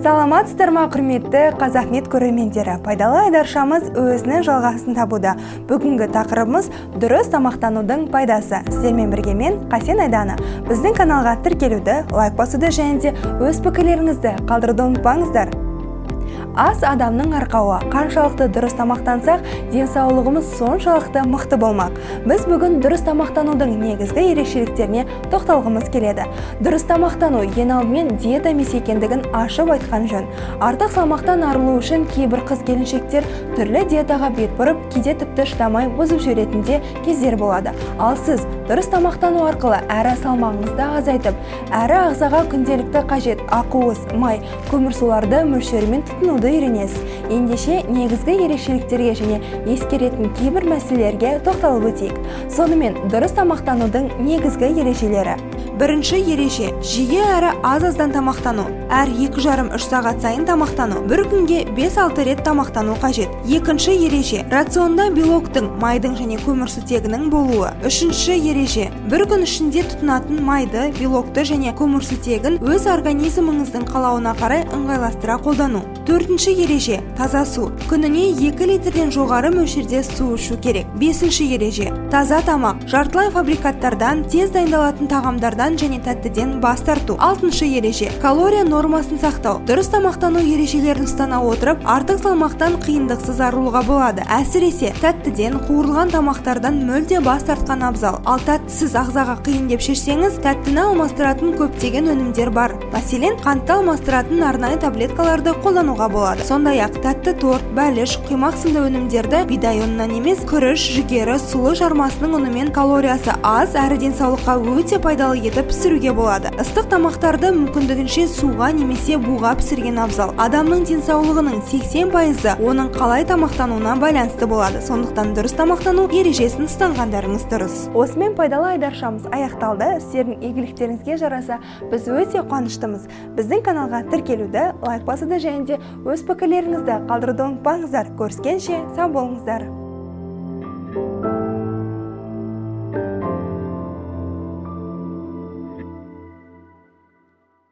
Саламатсыздар ма, құрметті Қазақнет көрермендері! Пайдалы айдаршамыз өзінің жалғасын табуда. Бүгінгі тақырыбымыз – дұрыс тамақтанудың пайдасы. Сіздермен бірге мен, Қасен Айдана. Біздің каналға тіркелуді, лайк басуды және де өз пікірлеріңізді қалдыруды ұмытпаңыздар. Ас – адамның арқауы. Қаншалықты дұрыс тамақтансақ, денсаулығымыз соншалықты мықты болмақ. Біз бүгін дұрыс тамақтанудың негізгі ерекшеліктеріне тоқталғымыз келеді. Дұрыс тамақтану ең алдымен диета емес екендігін ашып айтқан жөн. Артық салмақтан арылу үшін кейбір қыз келіншектер түрлі диетаға бет бұрып, кейде тіпті шыдамай бұзып жіберетін де кездер болады. Ал сіз дұрыс тамақтану арқылы әрі салмағыңызды азайтып, әрі ағзаға күнделікті қажет ақуыз, май, көмірсуларды мөлшерімен тұтынуды үйренесіз. Ендеше, негізгі ерекшеліктерге және ескеретін кейбір мәселелерге тоқталып өтейік. Сонымен, дұрыс тамақтанудың негізгі ережелері. Бірінші ереже: жиі әрі аз-аздан тамақтану. Әр 2,5-3 сағат сайын тамақтану. Бір күнге 5-6 рет тамақтану қажет. Екінші ереже: рационда белоктың, майдың және көмірсутегінің болуы. Үшінші ереже: бір күн ішінде тұтынатын майды, белокты және көмірсутегін өз организміңіздің қалауына қарай ыңғайластыра қолдану. Төртінші ереже: таза су. Күніне 2 литрден жоғары мөлшерде су ішу керек. Бесінші ереже: таза тамақ. Жартылай фабрикаттардан, тез дайындалатын тағамдардан және тәттіден бас тарту. Алтыншы ереже: калория нормасын сақтау. Дұрыс тамақтану ережелерін ұстана отырып, артық салмақтан қиындықсыз арылуға болады. Әсіресе тәттіден, қуырылған тамақтардан мүлде бас тартқан абзал. Ал тәттісіз ағзаға қиын деп шешсеңіз, тәттіні алмастыратын көптеген өнімдер бар. Мәселен, қантты алмастыратын арнайы таблеткаларды қолдануға болады. Сондай ақ тәтті торт, бәліш, құймақ сынды өнімдерді бидай ұнынан емес, күріш, жүгері, сұлы жармасының ұнымен калориясы аз әрі денсаулыққа өте пайдалы етіп пісіруге болады. Ыстық тамақтарды мүмкіндігінше суға немесе буға пісірген абзал. Адамның денсаулығының 80%-ы оның қалай тамақтануына байланысты болады. Сондықтан дұрыс тамақтану ережесін ұстанғандарыңыз дұрыс. Осымен пайдалы айдаршамыз аяқталды. Сіздердің игіліктеріңізге жараса, біз өте қуаныштымыз. Біздің каналға тіркелуді, лайк басуды және де өз пікірлеріңізді қалдыруды ұмытпаңыздар. Көріскенше, сау болыңыздар!